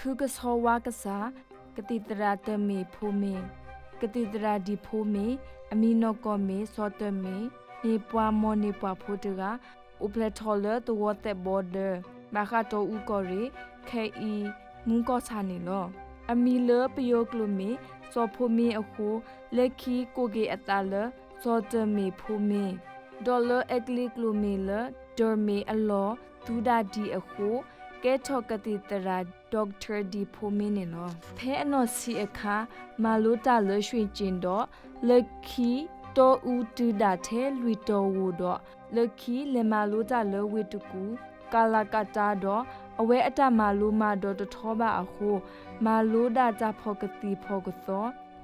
ဖုကဆီဝါကစၢ် ကသံၣ်သရၣ်တၢၢ်မ့ၢ်ဖိမ့ၢ်, ကသံၣ်သရၣ်ဒံၣ်ဖိမ့ၢ်, အမံၤနီၢ်ကီၢ်မ့ၢ် စီၤတၢၢ်မ့ၢ်, မ့ၢ်ပှၤမီၢ်န့ၢ်ပှၢ်ဖိတဂၤ အိၣ်ဖျဲၣ်ထီၣ်လၢသဝီသဲးဘီဒၢ ဘၣ်ဃးတီအူကီၢ်ရ့ၣ် ခဲအံၤ မူကီၢ်ဆၣ်န့ၣ်လီၤ. အမံၤလၢပယီၤကျိာ်မ့ၢ် စီၤဖိမ့ၢ်အဃိ လၢခံကိးက့ၤအသးလၢ စီၤတၢၢ်မ့ၢ်ဖိမ့ၢ်, ဒီးလၢအဲကလံးကျိာ်မ့ၢ်လၢ တၢၢ်မ့ၢ်အလီၢ် သူဒၣ်ဒံးအဃိ ကဲထီၣ်ကသံၣ်သရၣ် ဒီကထၢၣ်ဒံၣ်ဖိမ့ၢ်န့ၣ်လီၤ. ဖဲအနီၢ်ဆံးအခါ မၤလိတၢ်လၢ ရွှ့ၣ်ကၠ့ၣ် ဒီး လၢခံတီအူတုၤဒၣ်ထဲလွံၢ်တီၤဧိၤဒီး လၢခံလဲၤမၤလိတၢ်လၢဝ့ၢ်တကူၣ် ကလၤကးတး ဒီး အဝဲအတၢ်မၤလိမၤဒီးတထီဘၣ်အဃိ မၤလိဒၣ်တၢ်ဖီၣ်ကသံၣ်ဖီၣ်ကသီ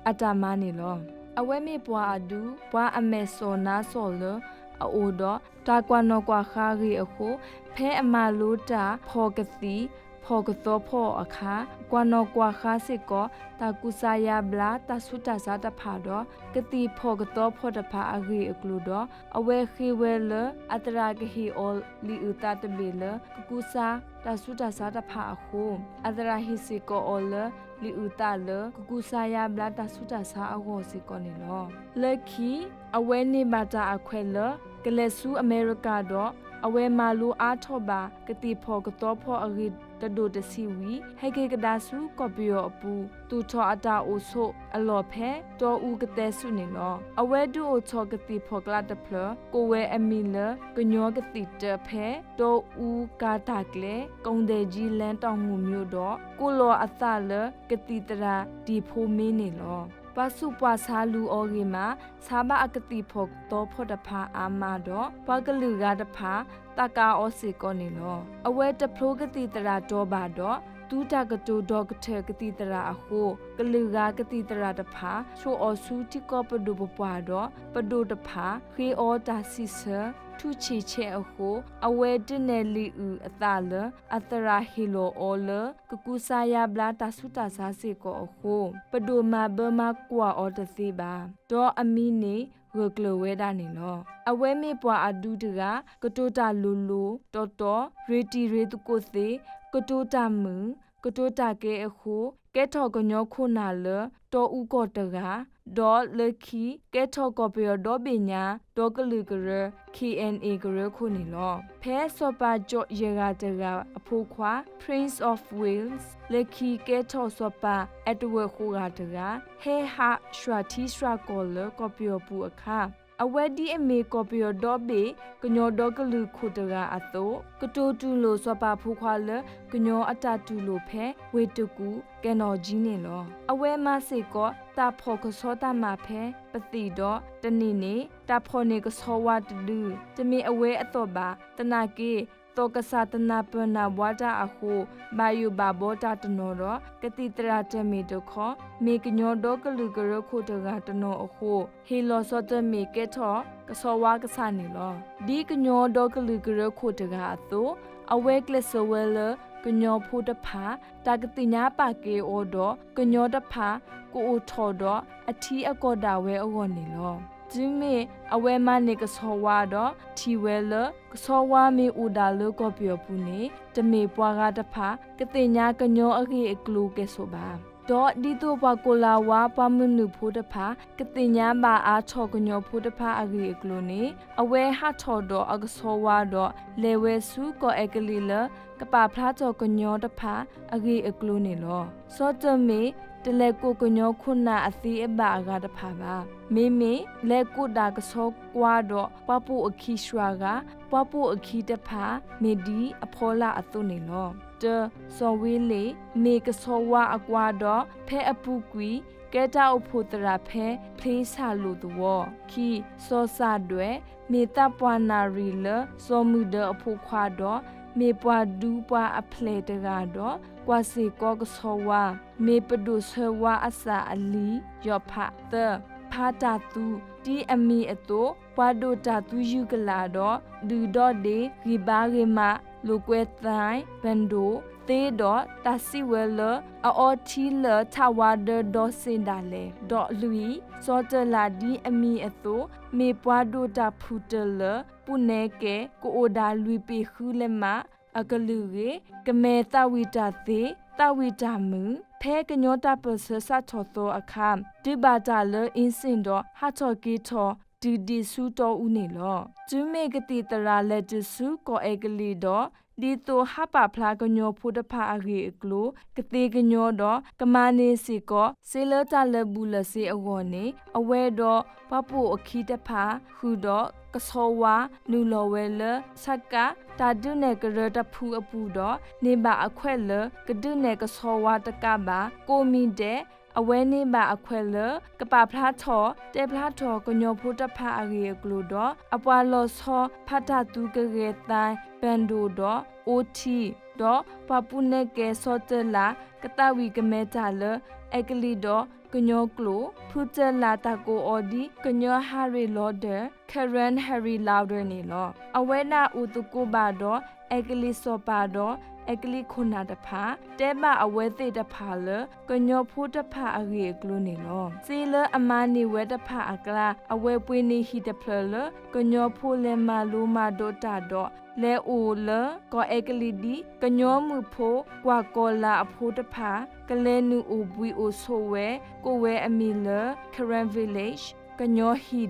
အတၢ်မၤန့ၣ်လီၤ. အဝဲမ့ၢ်ပှၤအဒူ ပှၤအမဲာ်စီၣ်နါစီၣ်လၢအအိၣ်ဒီး တၢ်ကွၢ်နီၣ်ကွၢ်ဃါအဂ့ၢ်အဃိ ဖဲအမၤလိတၢ်ဖီၣ်ကသံၣ်ဖီၣ်ကသီဖီၣ်အခါ ကွၢ်နီၣ်ကွၢ်ဃါစ့ၢ်ကီး တၢ်ကူစါယါဘျါတၢ်ဆူးတၢ်ဆါတဖၣ်ဒီး ကသံၣ်ဖီၣ်ကသီဖီၣ်တဖၣ်အဂ့ၢ်အကျိၤဒီး အဝဲဃ့ဝဲလၢ အသရၣ်ကဟ့ၣ်အီၤလံာ်အုၣ်သးတဘ့ၣ်လၢ ကကူစါတၢ်ဆူးတၢ်ဆါတဖၣ်အဃိ အသရၣ်ဟ့ၣ်စ့ၢ်ကီးအီၤလၢ လံာ်အုၣ်သးလၢ ကကူစါယါဘျါတၢ်ဆူးတၢ်ဆါအဂီၢ်စ့ၢ်ကီးန့ၣ်လီၤ. လၢခံ အဝဲန့ၢ်ဘၣ်တၢ်အခွဲးလၢ ကလဲၤဆူအမဲရကၤဒီး အဝဲမၤလိအါထီၣ်ဘၣ် ကသံၣ်ဖီၣ်ကသီဖီၣ်အဂ့ၢ်တဒိၣ်တဆံးဝံၤ ဟဲက့ၤကဒါဆူကီၢ်ပယီၤအပူၤ သူၣ်ထီၣ်အတၢ်အိၣ်ဆိးအလီၢ်ဖဲ တီအူကသဲစူးန့ၣ်လီၤ. အဝဲဒုးအိၣ်ထီၣ်ကသံၣ်ဖီၣ်ကျါတဖျၢၣ် ကိးဝဲအမံၤလၢ ကညီကသံၣ်တၢ ဖဲ တီအူကၤတၢ်ကျဲ ကုန်းသည်ကြီးလမ်း တောင်ငူမြို့ ဒီး ကိးလီၤအသးလၢ ကသံၣ်သရၣ်ဒံၣ်ဖိမ့ၢ်န့ၣ်လီၤ. ပှၤဆူးပှၤဆါလူၤအီၤဂ့ၤမး ဆါဘၣ်အကသံၣ်ဖီၣ်ကသီဖီၣ်တဖၣ်အါမးဒီး ပှၤကလုာ်ဂၤတဖၣ် သးကါအီၤစ့ၢ်ကီးန့ၣ်လီၤ. အဝဲတဖျိကသံၣ်သရၣ်တီၤဘၣ်ဒီး သုတၢ်ကတိၤဒီကထၢၣ်ကသံၣ်သရၣ်အဃိ ကလုာ်ဂၤကသံၣ်သရၣ်တဖၣ် ဆိးအီၤဆူထံကီၢ်ပဒိၣ်ပပှၢ်ဒီး ပဒိၣ်တဖၣ် ဃ့အီၤတၢ်စံးဆၢ ထူဆံးဆဲးအဃိ အဝဲဒုးနဲၣ်လံာ်အုၣ်အသးလၢ အသရၣ်ဟ့ၣ်လီၤအီၤလၢ ကကူစါယါဘျါတၢ်ဆူးတၢ်ဆါစ့ၢ်ကီးအဃိ ပဒိၣ်မၤဘၢမၤကွၢ်အီၤတသ့ဘၣ် ဒီးအမံၤန့ၣ်ဂၢၢ်ကျၢၤဝဲဒၣ်န့ၣ်လီၤ. အဝဲမ့ၢ်ပှၤအဒူတဂၤ ကတိၤတၢ်လိၤလိၤတီတီ, ရ့တံၤရ့သကိးသ့, ကတိၤတၢ်မုာ်, ကတိၤတၢ်ကဲအဃိ ကဲထီၣ်ကညီခိၣ်နၢ်လၢ တီအူကီၢ်တဂၤ ဒီးလၢခံ ကဲထီၣ်ကီၢ်ပယီၤဒီဘ့ၣ်ညါ ဒီကလုာ်ကရၢ KNA ကရၢခိၣ်န့ၣ်လီၤ. ဖဲစီၤပၤကၠီၣ်ယဲၢ်ဂၤတဂၤအဖိခွါ Prince of Wales လၢခံကဲထီၣ်စီၤပၤအဲးတဝၢၣ်ဃိးဂၤတဂၤ ဟဲဟးဆှၣ်ထံဆှၣ်ကီၢ်လၢကီၢ်ပယီၤပူၤအခါ အဝဲဒ်အမ့ၢ်ကီၢ်ပယီၤဒီဘ့ၣ် ကညီဒီကလုာ်ခိၣ်တဂၤအသိး ကတိၤတူၢ်လိာ်စီၤပၤဖိခွါလၢ ကညီအတၢ်တူၢ်လိာ်ဖဲဝ့ၢ်တကူၣ် ကဲနီၣ်ကၠံန့ၣ်လီၤ. အဝဲမၤစ့ၢ်ကီး တၢ်ဖီၣ်ကဆီတၢ်မၤဖဲပသံၣ်ဒီး တနံၤန့ၣ် တၢ်ဖီၣ်န့ၢ်ကဆီဝါတဒု တမ့ၢ်အဝဲအသိးဘၣ်. သနာ်က့ သီၣ်ကစၢ်တနၢ်ပၢၢ်နၢ်ဘှါတၢ်အဃိ ဘၣ်ယိၣ်ဘၣ်ဘီတၢ်တနီၤဒီး ကသံၣ်သရၣ်တၢၢ်မ့ၢ်တခီ မ့ၢ်ကညီဒီကလုာ်ကရၢခိၣ်တဂၤတနီၤအဃိ ဟ့ၣ်လီၤစီၤတၢၢ်မ့ၢ်ကဲထီၣ်ကဆီဝါကဆၣ်န့ၣ်လီၤ. ဒ်ကညီဒီကလုာ်ကရၢခိၣ်တဂၤအသိး အဝဲကျဲးစၢးဝဲလၢ ကညီဖိတဖၣ် တၢ်ကသ့ၣ်ညါပာ်ကဲအီၤဒီး ကညီတဖၣ် ကအိၣ်ထီၣ်ဒီးအထံအကီၢ်ဒၣ်ဝဲအဂီၢ်န့ၣ်လီၤ. တုၤမ့ၢ်အဝဲမၤန့ၢ်ကဆီဝါဒီး ထံၣ်ဝဲလၢ ကဆီဝါမ့ၢ်အိၣ်ဒၣ်လၢကီၢ်ပယီၤပူၤန့ၣ် တမ့ၢ်ပှၤဂၤတဖၣ် ကသ့ၣ်ညါကညီအဂ့ၢ်အကျိၤကဲၣ်ဆိးဘၣ်. ဒီးဒ်သိးပှၤကိၣ်လၤဝါ ပှၤမုၢ်နုာ်ဖိတဖၣ် ကသ့ၣ်ညါဘၣ်အါထီၣ်ကညီဖိတဖၣ်အဂ့ၢ်အကျိၤန့ၣ် အဝဲဟးထီၣ်ဒီးအကဆီဝါဒီး လဲၤဝဲဆူကီၢ်အဲကလံးလၢ ကပာ်ဖျါထီၣ်ကညီတဖၣ်အဂ့ၢ်အကျိၤန့ၣ်လီၤ. စီၤတၢၢ်မ့ၢ် တလဲၤကိးကညီခိၣ်နၢ်အသ့အဘၣ်အဂၤတဖၣ်ဘၣ်. မ့မ့ၢ်လဲၤကိးဒၣ်ကဆီကွါဒီး ပှၤပိာ်အခံစှၤဂၤ, ပှၤပိာ်အခံတဖၣ် မ့ၢ်ဒ်အဖီလာ်အသိးန့ၣ်လီၤ. တၢ, စီၤဝ့လ့ၣ် မ့ၢ်ကဆီဝါအကွါဒီး ဖဲအပူၤကွံာ် ကဲတၢ်အိၣ်ဖှိၣ်သရၣ်ဖဲဖျ့ဆၣ်လိာ်သဝီ. ခံ, စီၤစၣ်ဒွဲၣ် မ့ၢ်သးပှၢ်နၣ်ရံၣ်လၢ စီၤမုၢ်ဒၢအဖိခွါဒီး မ့ၢ်ပှၤဒူပှၤအဖျဲၣ်တဂၤဒီး ကွၢ်စ့ၢ်ကီးကဆီဝါ မ့ၢ်ပဒိၣ်ဆၢဝါအစၢ်အလံၤယီၤဖး. သၢ, ဖးတၢ်သူ ဒ်အမံၤအသိး ပှၤဒိၣ်တၢ်သူယုၢ်ကလာ်ဒီး ဒုၣ်ဒီဒ့ ဂံၢ်ဘါဂ့ၤမး လိာ်ကွဲသဲ ဘၣ်ဒိၣ် သ့ဒီး တၢ်စံးဝဲလၢ အအီထံလၢထးဝါဒၢဒီစ့ၣ်ဒၣ်လဲာ်. ဒီးလွံၢ်, စီၤတၢၢ်လၣ်ဒ်အမံၤအသိး မ့ၢ်ပှၤဒိၣ်တၢ်ဖုၣ်တၢၢ်လၢ ပူၤနဲကဲ ကအိၣ်ဒၣ်လွံၢ်ပ့ၢ်ဃုလဲမး အကလုာ်ဂ့ၤ, ကမဲာ်သးဝံၣ်တၢ်သ့ သးဝံၣ်တၢ်မုာ် ဖဲကညီတၢ်ပၢၢ်ဆၢစးထီၣ်သီအခါ ဒုးဘၣ်တၢ်လၢအ့စ့ၣ်ဒီး ဟးထီၣ်က့ၤထီၣ်တုၤဒံးဆူတီအူန့ၣ်လီၤ. တုၤမ့ၢ်ကသံၣ်သရၣ်လဲၤတုၤဆူကီၢ်အဲကလံးဒီး ဒ်သိးဟးပာ်ဖျါကညီဖိတဖၣ်အဂ့ၢ်အကျိၤ ကသ့ၣ်ကညီဒီး ကမၤန့ၢ်စ့ၢ်ကီး စ့လၢတၢ်လၢာ်ဘူၣ်လၢာ်စ့အဂီၢ်န့ၣ် အဝဲဒီးပှၤပိာ်အခံတဖၣ် ဃုာ်ဒီးကဆီဝါ နုာ်လီၤဝဲလၢ ဆးကး တၢ်ဒုးနဲၣ်ကရၢတဖုအပူၤဒီး န့ၢ်ဘၣ်အခွဲးလၢကဒုးနဲၣ်ကဆီဝါတကးဘၣ် ကိးမံၤဒဲး အဝဲန့ၢ်ဘၣ်အခွဲးလၢ ကပာ်ဖျါထီၣ် တဲဖျါထီၣ်ကညီဖိတဖၣ်အဂ့ၢ်အကျိၤဒီး အပှၤလီၤဆီဖးတၢ်သူကဂဲၤသါ ဘၣ်ဒိၣ်ဒီး အိထံ ဒီးပှၤပူၤနဲၣ်ကဲၤစီၤတၢ်လၢ် ကသးဝံၣ်ကမဲာ်တၢ်လၢ အဲကလံးဒီးကညီကျိာ် ဖုတၢ်လၢ်တၢ်ကိးအီၤဒ် ကညီ Harry Lauder, Karen Harry Lauder န့ၣ်လီၤ. အဝဲဒၣ်အိၣ်သကိးဘၣ်ဒီး အဲကလံးစီၤပၤဒီး အဲကလံးခိၣ်နၢ်တဖၣ် တဲဘၣ်အဝဲသ့ၣ်တဖၣ်လၢ ကညီဖိတဖၣ်အဂ့ၢ်အကျိၤန့ၣ်လီၤ. စ့လၢအမၤန့ၢ်ဝဲတဖၣ်အကျါ အဝဲပှ့ၤန့ၢ်ဟံၣ်တဖျၢၣ်လၢ ကညီဖိလဲၤမၤလိမၤဒိးတၢ်ဒီး လဲၤအိၣ်လၢကီၢ်အဲကလံးဒ် ကညီမုၣ်ဖိ ကွၢ်ကီၤလၤအဖိတဖၣ် ကလဲၤနုာ်အိၣ်ဘှံးအိၣ်ဆိးဝဲ ကိးဝဲအမံၤလၢ Karen Village ကညီဟံၣ်ဒီး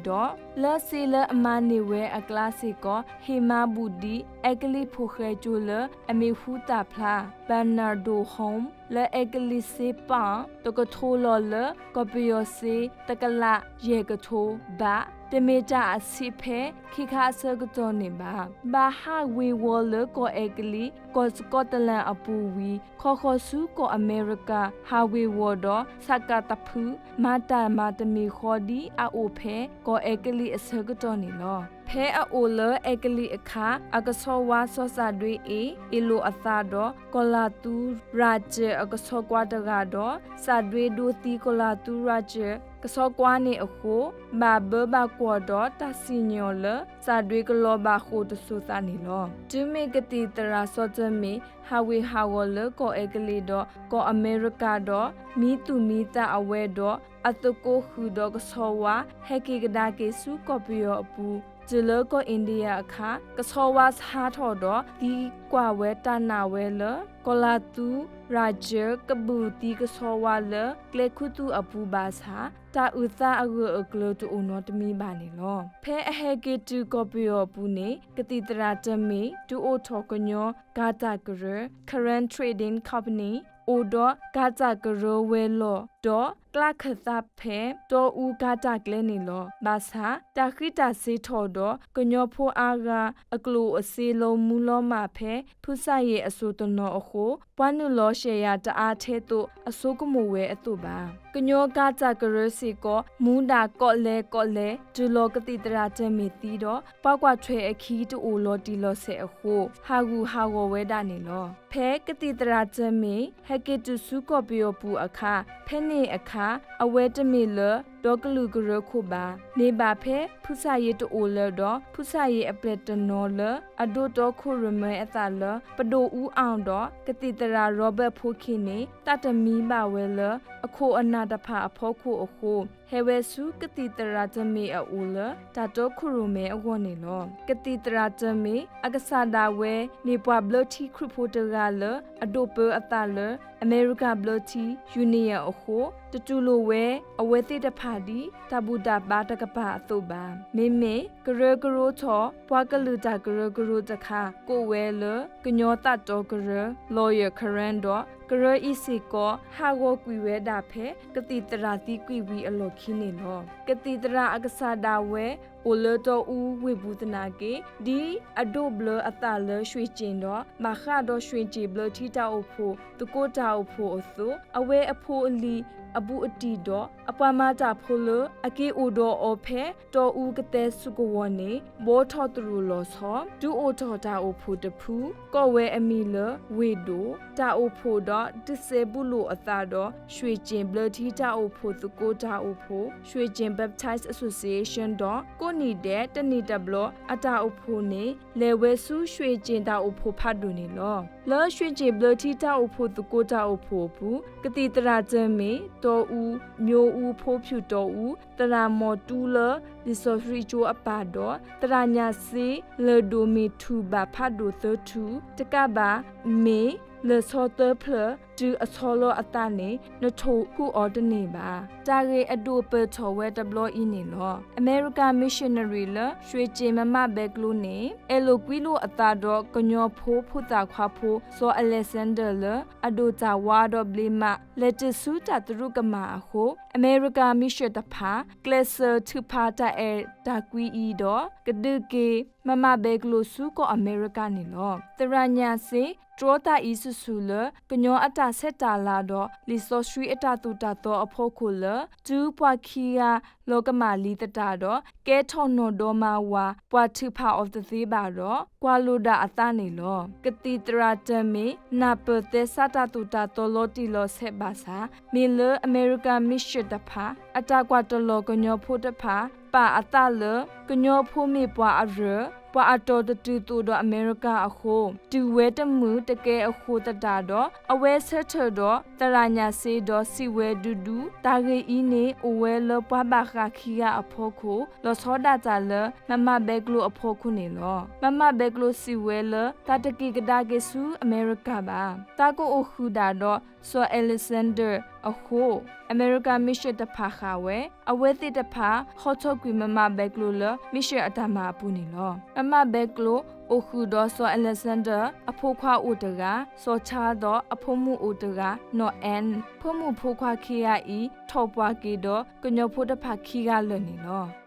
လၢစ့လၢအမၤန့ၢ်ဝဲအကျါစ့ၢ်ကီး ဟ့ၣ်မၤဘူၣ်ဒံး အဲကလံးဖိၣ်ဃဲကၠိလၢအမံၤဟူသၣ်ဖျါ Bernardo Home လၢအဲကလံးစ့ပၣ် တကထိလီၤလၢ ကီၢ်ပယီၤစ့ တကလးယဲၢ်ကထိဘး တမ့ၢ်တၢ်အဆံးဖဲခံခါအဆၢကတီၢ်န့ၣ်ဘၣ်. ဘၣ်ဟးဝ့ၤဝီၤလၢကီၢ်အဲကလံး ကီၢ်စကီးတလၣ်အပူၤဝံၤ ခီဃီၤဆူကီၢ်အမဲရကၤ ဟးဝ့ၤဝီၤဒီး ဆးကးတဖု မၤတၢ်မၤတမံၤဃီဒ်အအိၣ်ဖဲ ကီၢ်အဲကလံးအဆၢကတီၢ်န့ၣ်လီၤ. ဖဲအအိၣ်လၢအဲကလံးအခါ အကဆီဝါစီၤစၣ်ဒွ့အ့ အ့ၣ်လိာ်အသးဒီး ကီၤလၤသူ ရၤကၢၣ် အကဆီကွၢ်တဂၤဒီး စၣ်ဒွ့ဒိသံ ကီၤလၤသူ ရၤကၢၣ် ကဆီကွၢ်န့ၣ်အဃိ ဘၣ်ဘၢဘၣ်ကွီၢ်ဒီးတၢ်စံၣ်ညီၣ်လၢ စၣ်ဒွ့ကလီၤဘၣ်ဃိာ်တစိၤသးန့ၣ်လီၤ. တုၤမ့ၢ်ကသံၣ်သရၣ်စီၤတၢ်မ့ၢ် ဟးဝ့ၤဟးဂီၤလၢကီၢ်အဲကလံးဒီး ကီၢ်အမဲရကၤဒီး မံသူၣ်မံသးအဝဲဒီး အသကိးဃုာ်ဒီးကဆီဝါ ဟဲက့ၤကဒါက့ၤဆူကီၢ်ပယီၤအပူၤ တုၤလၢကီၢ်အ့ဒံယါအခါ ကဆီဝါဟးထီၣ်ဒီး သံကွၢ်ဝဲတၢ်နာ်ဝဲလၢ ကီၤလၤသူ ရၤကၢၣ် ကဘုၣ်သံကဆီဝါလၢကျဲခူသူၣ်အပူၤဘၣ်ဆၣ် တၢ်အုၣ်သးအဂၢၢ်အကျၢၤတအိၣ်နီတမံၤဘၣ်န့ၣ်လီၤ. ဖဲအဟဲက့ၤတုၤကီၢ်ပယီၤအပူၤန့ၣ် ကသံၣ်သရၣ်တၢ်မ့ၢ် ဒုးအိၣ်ထီၣ်ကညီကၤတၢ်ကရၢ Karen Trading Company အိၣ်ဒီးကၤတၢ်ကရၢဝဲၤလီၢ် ဒီးကျါခၢၣ်သးဖဲ တီအူကၤတၢ်ကျဲန့ၣ်လီၤ. ဘၣ်ဆၣ် တၢ်ဃံးတၢ်စ့ၤထီၣ်ဒီး ကညီဖိအါဂၤ အကျိၣ်အစ့လီၤမူလီၤမၢ်ဖဲ ဖုစၣ်ယဲၢ်အစိၣ်တနီၤအဃိ ပှၤနုာ်လီၤရှဲၣ်ယၤတအါထဲသိး အဆိကမိၣ်ဝဲအသိးဘၣ်. ကညီကၤတၢ်ကရၢစ့ၢ်ကီး မူဒါကိးလဲၣ်ကိးလဲၣ် တုၤလီၤကသံၣ်သရၣ်တၢ်မ့ၢ်သံဒီး ပှၤကွၢ်ထွဲအခံတအိၣ်လီၤတံၢ်လီၤဆဲးအဃိ ဟးဂူာ်ဟးဂီၤဝဲဒၣ်န့ၣ်လီၤ. ဖဲကသံၣ်သရၣ်တၢ်မ့ၢ် ဟဲက့ၤတုၤဆူကီၢ်ပယီၤပူၤအခါ ဖဲန့ၣ်အခါ အဝဲတမ့ၢ်လၢ ဒီကလုာ်ကရၢခိၣ်ဘၣ်. မ့ၢ်ဘၣ်ဖဲ ဖုစၣ်ယဲၢ်တအိၣ်လၢၤဒီး ဖုစၣ်ယဲၢ်အပျဲၢ်တနီၤလၢ အဒိးတီခိၣ်ရိၣ်မဲအသးလၢ ပဒိၣ်အူအီၣ်ဒီး ကသံၣ်သရၣ် Robert ဖိခံန့ၣ် သးတမံဘၣ်ဝဲလၢ အခိၣ်အနၢ်တဖၣ်အဖီခိၣ်အဃိ ဟဲဝဲဆူကသံၣ်သရၣ်တၢ်မ့ၢ်အအိၣ်လၢ တၢ်တီခိၣ်ရိၣ်မဲအဂီၢ်န့ၣ်လီၤ. ကသံၣ်သရၣ်တၢ်မ့ၢ် အကစၢ်ဒၣ်ဝဲ မ့ၢ်ပှၤဘျၢထံခရံာ်ဖိတဂၤလၢ အဒိးပၢအသးလၢ အမဲရကၤဘျၢထံ Union အဃိ တတူၢ်လိာ်ဝဲ အဝဲသ့ၣ်တဖၣ်ဒ် တၢ်ဘူၣ်တၢ်ဘါတကပၤအသိးဘၣ်. မ့မ့ၢ် ကရၢကရိထီၣ် ပှၤကလုာ်တၢ်ကရၢကရိတခါ ကိးဝဲလၢ ကညီသးတီကရၢ Lawyer Karen ဒီး ကရၢအံၤစ့ၢ်ကီး ဟးဂီၤကွံာ်ဝဲဒၣ်ဖဲ ကသံၣ်သရၣ်သံကွံာ်ဝံၤအလီၢ်ခံန့ၣ်လီၤ. ကသံၣ်သရၣ်အကစၢ်ဒၣ်ဝဲ အိၣ်လၢတီအူဝ့ၢ်ပူၤသနာ်က့ ဒ်အဒိးဘျၢအသးလၢ ရွှ့ၣ်ကၠ့ၣ် ဒီး ဘၣ်ဃးဒီး ရွှ့ၣ်ကၠ့ၣ်ဘျၢထံတၢ်အိၣ်ဖှိၣ် သကိးတၢ်အိၣ်ဖှိၣ်အသိး အဝဲအဖိအလံၤ အဘူးအတံၢ်ဒီး အပှၤမၤတၢ်ဖိလၢ အက့ၤအိၣ်ဒီးအီၤဖဲ တီအူကသဲစုကဝီၤန့ၣ် ဘှီထီၣ်သရူးလီၤဆီ ဒုးအိၣ်ထီၣ်တၢ်အိၣ်ဖှိၣ်တဖု ကိးဝဲအမံၤလၢ ဝ့ၢ်ဒိၣ် တၢ်အိၣ်ဖှိၣ်ဒီး ဒုးစဲဘူးလိာ်အသးဒီး ရွှ့ၣ်ကၠ့ၣ်ဘျၢထံတၢ်အိၣ်ဖှိၣ်သကိးတၢ်အိၣ်ဖှိၣ် Shwe Kyain Baptist Association ဒီး ကိးနံၣ်ဒဲး တနံၣ်တဘျီ အတၢ်အိၣ်ဖှိၣ်န့ၣ် လဲၤဝဲဆူ ရွှ့ၣ်ကၠ့ၣ်တၢ်အိၣ်ဖှိၣ်ဖးဒိၣ်န့ၣ်လီၤ. လၢ ရွှ့ၣ်ကၠ့ၣ်ဘျၢထံတၢ်အိၣ်ဖှိၣ်သကိးတၢ်အိၣ်ဖှိၣ်အပူၤ ကသံၣ်သရၣ်တၢ်မ့ၢ် တီအူ မျိုးဦး ဖိဖြူ တီအူ သရၣ်မီၤတူလၢ လံာ်စီဆှံကၠိအပၢ်ဒီး သရၣ်ညၣ်စ့ လၢၢ်ဒိၣ်မ့ၢ်ထူၣ်ဘၣ်ဖးဒိၣ်သၢထူၣ် တကးဘၣ် မ့ၢ် လၢၢ်ဆီသၢဖျၢၣ် တုၤအဆီလီၤအသးန့ၣ် နထိၣ်ဟူးအီၤတန့ၢ်ဘၣ်. တၢ်ဂ့ၢ်အဒိၣ်ပၢၢ်ထီၣ်ဝဲတဘျီအံၤန့ၣ်လီၤ. အမဲရကၤ missionary လၢ ရွှေကျင်မမဘဲကျိန့ၣ် အဲၣ်လိာ်ကွံလိာ်အသးဒီး ကညီဖိဖိသၣ်ခွါဖိ စီၤ Alexander လၢ အဒိၣ်တၢ်ဝါဒီးဘျ့မး လဲၤတ့ၢ်ဆူတၢ်သရူးကမၣ်အဃိ အမဲရကၤ mission တဖၣ် ကျဲးစၢးထုးဖးတၢ်အဲၣ်တၢ်ကွံအံၤဒီး ကဒုးက့ၤ မမဘဲကျိဆူကီၢ်အမဲရကၤန့ၣ်လီၤ. သရၣ်ညၣ်စ့ တြီသးအံၤဆူၣ်ဆူၣ်လၢ ကညီအတၢ်ဆဲးတၢ်လၤဒီး လံာ်စီဆှံအတၢ်သိၣ်တၢ်သီအဖီခိၣ်လၢ တုၤပှၤခံဂၤလီၤကမၣ်လံသတးဒီး ကဲထီၣ်နီၢ်ဒီမါဝၤ ပှၤထုးဖးအီၤတသ့ဘၣ်ဒီး ကွၢ်လိာ်ဒၣ်အသးန့ၣ်လီၤ. ကသံၣ်သရၣ်တၢၢ်မ့ၢ် နၢ်ပၢၢ်သဲစးတၢ်သိၣ်တၢ်သီလီၤတံၢ်လီၤဆဲးဘၣ်ဆၣ် မ့ၢ်လၢအမဲရကၤ mission တဖၣ် အတၢ်ကွၢ်တလီၤကညီဖိတဖၣ် ပာ်အသးလၢ ကညီဖိမ့ၢ်ပှၤအရၢၢ် ပှၤအတီၤတတုၤသိးဒီးအမဲရကၤအဃိ တုၤဝဲတမုာ်တကဲအဃိသတးဒီး အဝဲဆၢထၢၣ်ဒီးသရၣ်ညၣ်စ့ဒီးစံးဝဲဒူဒူ တၢ်ဂ့ၢ်အံၤန့ၣ် အိၣ်ဝဲလၢပှၤဘၣ်ဃးခံဂၤအဖီခိၣ် လီၤဆီဒၣ်တၢ်လၢ မမဘဲကျိအဖီခိၣ်န့ၣ်လီၤ. မမဘဲကျိစံးဝဲလၢ သးတက့ၤကဒါက့ၤဆူအမဲရကၤဘၣ်. သးကအိၣ်ဃုာ်ဒၣ်ဒီး စီၤ Alexander အဃိ အမဲရကၤ mission တဖၣ်ဃၣ်ဝဲ အဝဲသ့ၣ်တဖၣ် ဟီထီၣ်ကွံာ်မမဘဲကျိလၢ mission အတၢ်မၤအပူၤန့ၣ်လီၤ. မမဘဲကျိ အိၣ်ဃုာ်ဒီးစီၤ Alexander အဖိခွါအိၣ်တဂၤ, စီၤဆါဒီး အဖိမုၣ်အိၣ်တဂၤ နီၢ် Anne, ဖိမုၣ်ဖိခွါခံဂၤအံၤ ထီၣ်ပှၢ်က့ၤဒီး ကညီဖိတဖၣ်ခံဂၤလၢာ်န့ၣ်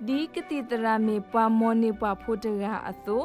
လီၤ. ဒ်ကသံၣ်သရၣ်မ့ၢ်ပှၤမိၢ်န့ၢ်ပှၢ်ဖိတဂၤအသိး,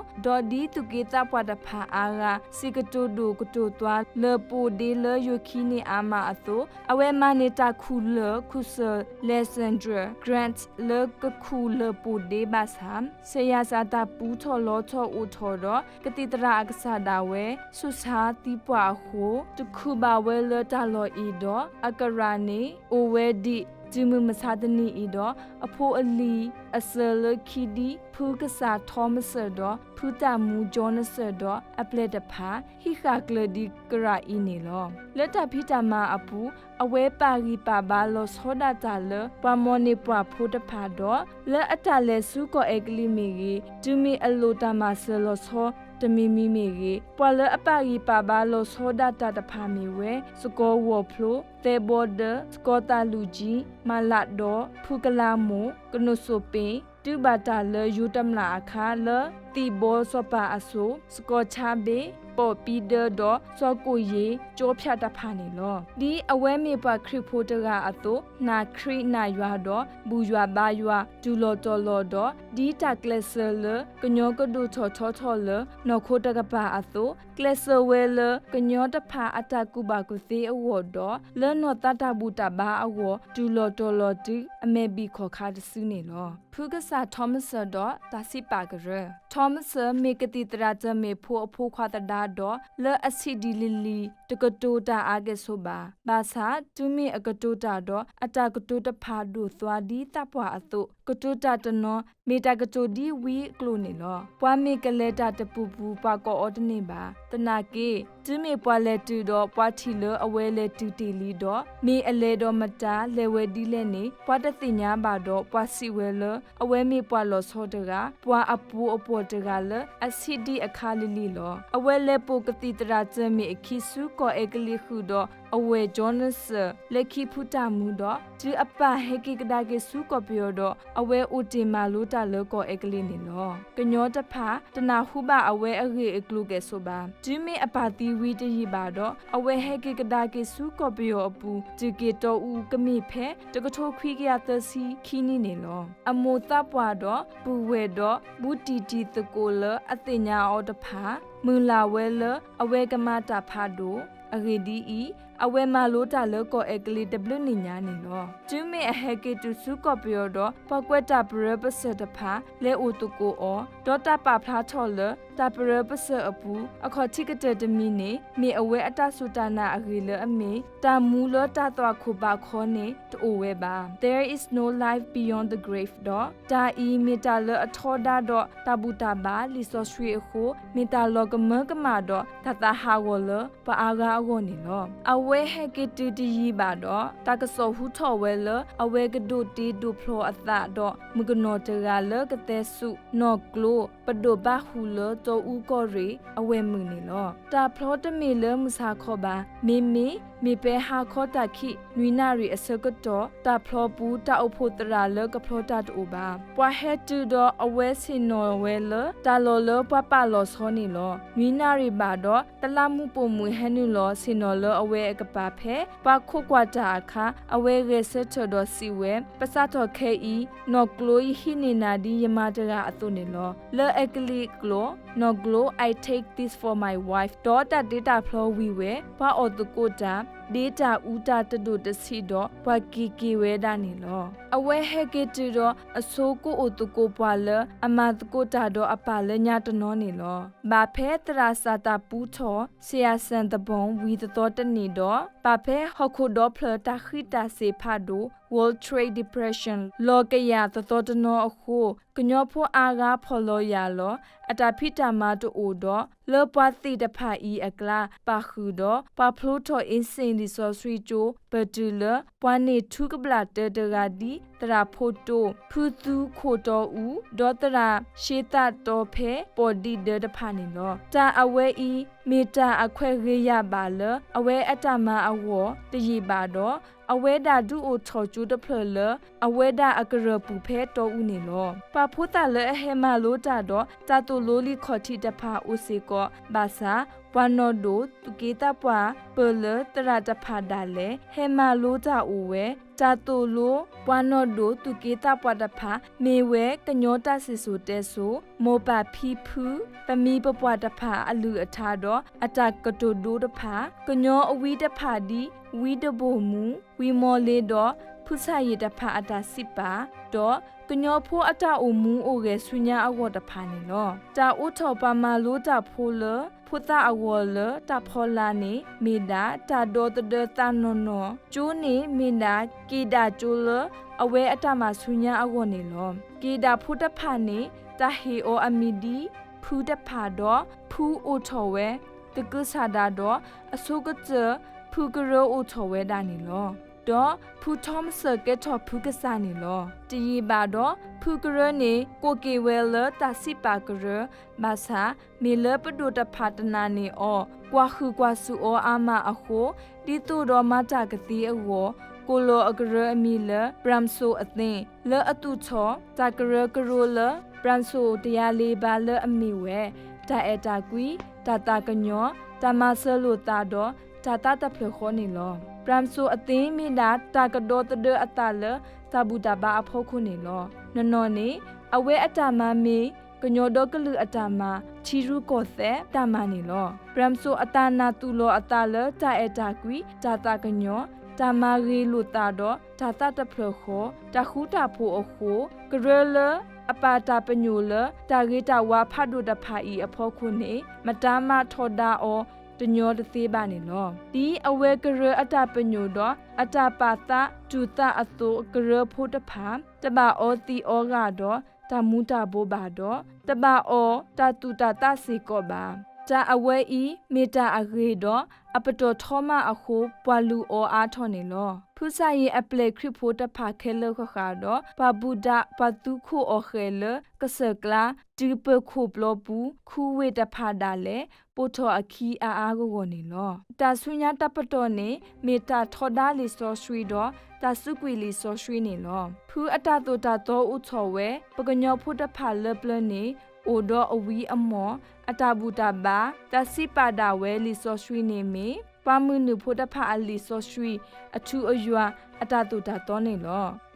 ဒီးဒ်သူၣ်က့သးပှၢ်တဖၣ်အါဂၤ စံးကတိၤဒိၣ်ကတိၤသွါ လၢၢ်ပိၢ်ဒ့လၢယိၤခံန့ၣ်အါမးအသိး, အဝဲမၤန့ၢ်တၢ်ခူၣ်လၢၢ် ခူၣ်စၢၣ် Alexander Grant လၢကခူၣ်လၢၢ်ပိၢ်ဒ့ဘၣ်ဆၣ်, ဆဲးယၤစၢ်တၢ်ပူထီၣ်လီထီၣ်အိၣ်ထီၣ်ဒီး ကသံၣ်သရၣ်အကစၢ်ဒၣ်ဝဲ ဆူးဆါသံပှၢ်အဃိ, တခူၣ်ဘၣ်ဝဲလၢတၢ်လီၢ်အံၤဒီး အကရၣ်န့ၣ် အိၣ်ဝဲဒံး တုၤမုၢ်မဆါတနံၤအံၤဒီး အဖိအလံၤအစၢၤလၢခံဒ် ဖုကစၢ်ထီမစၢၣ်ဒီး ဖုတၢ်မူကၠီနစၢၣ်ဒီးအပျဲၢ်တဖၣ် ဟံးဃာ်ကျၢၤဒံးကရၣ်အံၤန့ၣ်လီၤ. လၢတၢ်ဖံးတၢ်မၤအပူၤ အဝဲပာ်ဂံၢ်ပာ်ဘါလီၤဆီဒၣ်တၢ်လၢ ပှၤမိၢ်န့ၢ်ပှၢ်ဖိတဖၣ်ဒီး လၢအတၢ်လဲၤဆူကီၢ်အဲကလံးမ့ၢ်ဂ့ၤ, တုၤမ့ၢ်အလိၣ်တၢ်မၤစၢၤလီၤဆီတမံၤမံၤမ့ၢ်ဂ့ၤ, ပှၤလၢအပာ်ဂံၢ်ပာ်ဘါလီၤဆီဒၣ်တၢ်တဖၣ်မ့ၢ်ဝဲ စကီၤဝီၤဖျိ, သဲဘီဒၢ, စကီၤသးလူၣ်ကၠံ, မၤလးဒီး, ဖုကလါမိၢ်, ကနိၣ်စိးပ့ၤ, တုၤဘၣ်တၢ်လၢယိၤတမျၢ်အခါ လၢသံၣ်ဘီစီၤပၤအစိၤ, စကီၤဆါဘ့ၣ်, ပိာ်ပံဒၢဒီး စီၤကိၣ်ယ့ၤကၠီဖၠးတဖၣ်န့ၣ်လီၤ. ဒ်အဝဲမ့ၢ်ပှၤခရံာ်ဖိတဂၤအသိး နာ်ခရံာ်နာ်ယွၤဒီး ဘူၣ်ယွၤဘါယွၤ တူၢ်လီၤတီၤလီၤဒီး ဒ်တၢ်ကျဲးစၢးလၢ ကညီကဒိၣ်ထီၣ်ထီထီၣ်လၢ နီၢ်ခိတကပၤအသိး ကျဲးစၢးဝဲလၢ ကညီတဖၣ်အတၢ်ကူၣ်ဘၣ်ကူၣ်သ့အဂီၢ်ဒီး လၢနီၢ်သးတၢ်ဘူၣ်တၢ်ဘါအဂီၢ် တူၢ်လီၤတီၤလီၤတုၤအမဲာ်ဘံၣ်ခီၣ်ခါတစုန့ၣ်လီၤ. ဖုကစၢ်ထီမစၢၣ်ဒီးတၢ်စံးပာ်ကရၢ. ထီမစၢၣ်မ့ၢ်ကသံၣ်သရၣ်တၢၢ်မ့ၢ်ဖိအဖိခွါသဒါဒီး လၢအဆံးဒံးလံၤလံၤ တကတိၤတၢ်အါကဲၣ်ဆိးဘၣ်. ဘၣ်ဆၣ် တုၤမ့ၢ်အကတိၤတၢ်ဒီး အတၢ်ကတိၤတဖၣ်ဒိၣ်သွါဒ်သးပှၢ်အသိး ကတိၤတၢ်တနီၤ မ့ၢ်တၢ်ကတိၤဒ်ဝံအကျိာ်န့ၣ်လီၤ. ပှၤမ့ၢ်ကလဲၤတၢ်တပူၤပူၤ ပှၤကိးအီၤတန့ၢ်ဘၣ်. သနာ်က့ တုၤမ့ၢ်ပှၤလဲၤတုၤဒီး ပှၤထံၣ်လၢအဝဲလဲၤတုၤတ့ၢ်လံဒီး မ့ၢ်အလဲၤဒီးမတၤ လဲၤဝဲဒ်လဲၣ်န့ၣ် ပှၤတသ့ၣ်ညါဘၣ်ဒီး ပှၤစံးဝဲလၢ အဝဲမ့ၢ်ပှၤလီၤဆီတဂၤ, ပှၤအပူၤအပှီၢ်တဂၤလၢ အဆံးဒံးအခါလံၤလံၤလီၤ. အဝဲလဲၤပိာ်ကသံၣ်သရၣ်တၢၢ်မ့ၢ်အခံဆူကီၢ်အဲကလံးဃုာ်ဒီး အဝဲၢ်ကၠီနစၢၣ် လၢခံဖုတၢ်မူဒီး တုၤအပၢ်ဟဲက့ၤကဒါက့ၤဆူကီၢ်ပယီၤဒီး အဝဲအိၣ်တ့ၢ်မၤလိတၢ်လၢကီၢ်အဲကလံးန့ၣ်လီၤ. ကညီတဖၣ် တနၢ်ဟူဘၣ်အဝဲအဂ့ၢ်အကျိၤကဲၣ်ဆိးဘၣ်. တုၤမ့ၢ်အပၢ်သံဝံၤတယံာ်ဘၣ်ဒီး အဝဲဟဲက့ၤကဒါက့ၤဆူကီၢ်ပယီၤအပူၤ တုၤက့ၤတီအူကမ့ၢ်ဖဲ တကထိခွံကယၤသၢဆံခံနံၣ်န့ၣ်လီၤ. အမိၢ်သးပှၢ်ဒီး ပုၢ်ဝဲၢ်ဒီး ဘူးတံၢ်တံၢ်သကိးလၢအသ့ၣ်ညါအီၤတဖၣ် မုၢ်လၢ်ဝဲလၢ အဝဲကမၤတၢ်ဖးဒိၣ်. အဂ့ၢ်ဒ်အံၤ, အဝဲမၤလိတၢ်လၢကီၢ်အဲကလံးတဘျုးနံၣ်ညါန့ၣ်လီၤ. တုၤမ့ၢ်အဟဲက့ၤတုၤဆူကီၢ်ပယီၤဒီး ပှၤကွဲးတၢ်ပရၢပစၢၢ်တဖၣ် လဲၤအိၣ်သကိးအီၤ, ဒီးတၢ်ပာ်ဖျါထီၣ်လၢ တၢ်ပရၢပစၢၢ်အပူၤ အခီၣ်ထံးကတၢၢ်တမံၤန့ၣ် မ့ၢ်အဝဲအတၢ်စူၢ်တၢ်နာ်အဂ့ၢ်လၢအမ့ၢ် တၢ်မူလၢတၢ်သွၣ်ခိၣ်ဘးခီန့ၣ် တအိၣ်ဝဲဘၣ်. There is no life beyond the grave ဒီး တၢ်အံၤမ့ၢ်တၢ်လၢအထီဒါဒီး တၢ်ဘူၣ်တၢ်ဘါလံာ်စီဆှံအဃိ, မ့ၢ်တၢ်လီၤကမၢကမၣ်ဒီး တၢ်သးဟးဂီၤလၢပှၤအါဂၤအဂီၢ်န့ၣ်လီၤ. အဝဲဟဲက့ၤတုၤတယံာ်ဘၣ်ဒီး တၢ်ကစီၣ်ဟူထီၣ်ဝဲလၢ အဝဲကဒိးတ့ဒိးဖျီအသးဒီး မုၣ်ကနီၤတဂၤလၢကသဲစူးနီၢ်ကျိ ပဒိၣ်ဘၣ်ဃုာ်လၢ တီအူကီၢ်ရ့ၣ် အဝဲၢ်မုၢ်န့ၣ်လီၤ. တၢ်ဖျီတမ့ၢ်လၢမုၢ်ဆါခီဘၣ်. မ့မ့ၢ် မ့ၢ်ဖဲဟါခီတၢ်ခံး နွံနၣ်ရံၣ်အဆၢကတီၢ် တၢ်ဖျီပူၤ တၢ်အိၣ်ဖှိၣ်သရၣ်လၢကဖျီတၢ်တအိၣ်ဘၣ်. ပှၤဟဲတုၤဒီးအဝဲဆ့ၣ်နီၤဝဲလၢ တၢ်လီၢ်လၢပှၤပာ်လီၤဆီန့ၣ်လီၤ. နွံနၣ်ရံၣ်ဘၣ်ဒီး တလးမူးပိာ်မုၣ်ဟဲနုာ်လီၤဆ့ၣ်နီၤလၢအဝဲအကပၤဖဲ ပှၤခိးကွၢ်တၢ်အခါ အဝဲဂဲၤဆၢထၢၣ်ဒီးစံးဝဲ, ပစးထီၣ်ခဲအံၤ နီၢ်ကျိအံၤဟံးန့ၢ်နၤဒ်ယမါတဂၤအသိးန့ၣ်လီၤ. လၢအကလံၤအကျိာ် နီၢ်ကျိ I take this for my wife ဒီးတၢ်တ့တၢ်ဖျီဝံၤဝဲ ပှၤအီၣ်သကိးတၢ် ဒ့တၢ်အူတၢ်တဒိၣ်တဆံးဒီး ပှၤက့ၤက့ၤဝဲဒၣ်န့ၣ်လီၤ. အဝဲဟဲက့ၤတုၤဒီး အဆိကအိၣ်သကိးပှၤလၢအမၤသကိးတၢ်ဒီးအပၢ်လၢညါတနီၤန့ၣ်လီၤ. ဘၣ်ဖဲသရၣ်စၣ်တၢ်ပူထီၣ် ဆရာစံသဘီ ဝံၤသသီတနံၣ်ဒီး ဘၣ်ဖဲဟီၣ်ခိၣ်ဒီဖျၢၣ်တၢ်ဃံးတၢ်စ့ၤဖးဒိၣ် World Trade Depression လီၤကယၢ်သသီတနီၤအဃိ ကညီဖိအါဂၤဖီၣ်လီၤယာ်လီၤ အတၢ်ဖံးတၢ်မၤတအိၣ်ဒီး လၢပှၤသ့ၣ်တဖၣ်အံၤအကျါ ပာ်ဃုာ်ဒီး ပှၤဖျိထီၣ်အ့စ့ၣ်လံာ်စီဆှံကၠိ ပတုၤလၢ ပှၤန့ၢ်ထူကဘျၣ်တၢတဂၤဒ် သရၣ်ဖိတိၢ်, ဖုသူခိၣ်တီအူ, ဒီးသရၣ်ရှ့သးတီၤဖဲ ပီၣ်ဒံးဒၢတဖၣ်န့ၣ်လီၤ. တၢ်အဝဲအံၤ မ့ၢ်တၢ်အခွဲးဂ့ၤယာ်ဘၣ်လၢ အဝဲအတၢ်မၤအဂီၢ်တယံာ်ဘၣ်ဒီး အဝဲဒၣ်ဒုးအိၣ်ထီၣ်ကၠိတဖျၢၣ်လၢ အဝဲဒၣ်အကရၢၢ်ပူၤဖဲတီအူန့ၣ်လီၤ. ပှၤဖိသၣ်လၢအဟဲမၤလိတၢ်ဒီး တၢ်သိၣ်လိလံာ်ခီၣ်ထံးတဖၣ်အိၣ်စ့ၢ်ကီး ဘၣ်ဆၣ် ပှၤနီၢ်ဒိၣ်သူၣ်က့သးပှၢ်ပၢၢ်လၢသရၣ်တဖၣ်ဒၣ်လဲာ် ဟဲမၤလိတၢ်အိၣ်ဝဲ တၢ်သိၣ်လိ ပှၤနီၢ်ဒိၣ်သူၣ်က့သးပှၢ်တဖၣ် မ့ၢ်ဝဲကညီတၢ်စံၣ်စိၤတဲစိၤ, မိၢ်ပၢ်ဖံဖု, ပမိၢ်ပပၢ်တဖၣ်အလုၢ်အထါဒီး အတၢ်ကတိၤဒိတဖၣ်, ကညီအဝံတဖၣ်ဒ် ဝံတဘိၣ်မူ, ဝံမီၢ်လ့ဒီး ဖုဆၣ်ယံာ်တဖၣ်အတၢ်စံးပာ်, ဒီးကညီဖိအတၢ်အိၣ်မူအိၣ်ဂဲၤဆူညါအဂီၢ်တဖၣ်န့ၣ်လီၤ. တၢ်အိးထီၣ်ပှၤမၤလိတၢ်ဖိလၢ ဖိသၣ်အဂီၢ်လၢတၢ်ဖီလာ်န့ၣ် မ့ၢ်ဒၣ်တၢ်ဒီသဒၢသးနီၢ်နီၢ်, ကၠိန့ၣ်မ့ၢ်ဒၣ် က့ၤဒၣ်ကၠိလၢအဝဲအတၢ်မၤဆူညါအဂီၢ်န့ၣ်လီၤ. က့ၤဒၣ်ဖိတဖၣ်န့ၣ် တၢ်ဟ့ၣ်အီၤအမံၤဒ် ဖုတဖၣ်ဒီး ဖုအိၣ်ထီၣ်ဝဲ သကုၤဆးဒးဒီး အဆိကတၢၢ် ဖုကရၢအိၣ်ထီၣ်ဝဲဒၣ်န့ၣ်လီၤ. ဒီးဖုထီမစၢၢ်ကဲထီၣ်ဖုကစၢ်န့ၣ်လီၤ. တယံာ်ဘၣ်ဒီး ဖုကရၢန့ၣ် ကိးက့ၤဝဲလၢတၢ်စံးပာ်ကရၢ, ဘၣ်ဆၣ် မ့ၢ်လၢပဒိၣ်တဖၣ်တနာ်န့ၢ်အီၤ, ကွၢ်ဟုၣ်ကွၢ်စူၣ်အီၤအါမးအဃိ, ဒ်သိးဒီးမၤတၢ်ကသ့အဂီၢ်, ကိးလီၤအကရၢအမံၤလၢ ပြၢ်စိၤအသ့, လၢအသူၣ်ထီၣ် တၢ်ကရၢကရိလၢ ပြၢ်စိၤတယၤလ့ၤဘၣ်လၢအမ့ၢ်ဝဲ တၢ်အဲၣ်တၢ်ကွံ, တၢ်သးကညီၤ, တၢ်မၤစၢၤလိာ်သးဒီး တၢ်သးတဖျၢၣ်ဃီန့ၣ်လီၤ. ပြၢ်စိၤအသ့မ့ၢ်ဒၣ်တၢ်ကဒီသဒၢအသးလၢ တၢ်ဘူၣ်တၢ်ဘါအဖီခိၣ်န့ၣ်လီၤ. နီၢ်နီၢ်န့ၣ် အဝဲအတၢ်မၤမ့ၢ် ကညီဒီကလုာ်အတၢ်မၤ ထံရူၢ်ကီၢ်သဲးတၢ်မၤန့ၣ်လီၤ. ပြၢ်စိၤအတၢ်နာ်သူၣ်လီၤအသးလၢ တၢ်အဲၣ်တၢ်ကွံ, တၢ်သးကညီၤ, တၢ်မၤဂ့ၤလိာ်သးဒီး တၢ်သးတဖျၢၣ်ဃီ, တၢ်ဃူတၢ်ဖိးအဃိ, ကရၢလၢအပာ်တၢ်ပညိၣ်လၢ တၢ်ဂ့ၤတၢ်ဝါဖးဒိၣ်တဖၣ်အံၤအဖီခိၣ်န့ၣ် မတၤမၤထီဒါအီၤ တညီတသ့ဘၣ်န့ၣ်လီၤ. ဒ်အဝဲကရၢအတၢ်ပညိၣ်ဒီး အတၢ်ပာ်သးတူၢ်သးအသိး ကရၢဖိတဖၣ် တဘၣ်အီသံးအီဂာ်ဒီး တၢ်မူၤတၢ်ဘိးဘၣ်ဒီး တဘၣ်အီတၢ်သူၣ်တၢ်သးစ့ၢ်ကီးဘၣ်. တၢ်အဝဲအံၤ မ့ၢ်တၢ်အဂ့ၤဒီး အပတီၢ်ထီမးအဃိ ပှၤလုၢ်အီၤအါထီၣ်န့ၣ်လီၤ. ဖုစၢ်ယံာ်အပျဲၢ်ခရံာ်ဖိတဖၣ်ခဲလၢာ်ဃၣ်ဃၣ်ဒီး ပှၤဘူၣ်ဒးပှၤသူခိၣ်အီၣ်ဃဲၤလၢကစၢၢ်ကျါ တုၤပၢၢ်ခိၣ်ပျီပူၤ ခူဝ့ၢ်တဖၣ်ဒၣ်လဲာ် ပိာ်ထီၣ်အခံအါအါဂီၢ်ဂီၢ်န့ၣ်လီၤ. တၢ်ဆူညါတၢ်ပတီၢ်န့ၣ် မ့ၢ်တၢ်ထီဒါလံာ်စီဆှံဒီး တၢ်စူးကွံာ်လံာ်စီဆှံန့ၣ်လီၤ. ဖုအတၢ်သိၣ်တၢ်သီအိၣ်ထီၣ်ဝဲ ပကညီဖိတဖၣ်လၢပျၢၤန့ၣ် အိၣ်ဒီးအဝံအမီၢ် အတၢ်ဘူၣ်တၢ်ဘါ, တၢ်စံးပာ်ဒၣ်ဝဲလံာ်စီဆှံန့ၣ်မ့ၢ် ပှၤမုၢ်နုာ်ဖိတဖၣ်အလံာ်စီဆှံ အထူအယွၤ အတၢ်သိၣ်တၢ်သီန့ၣ်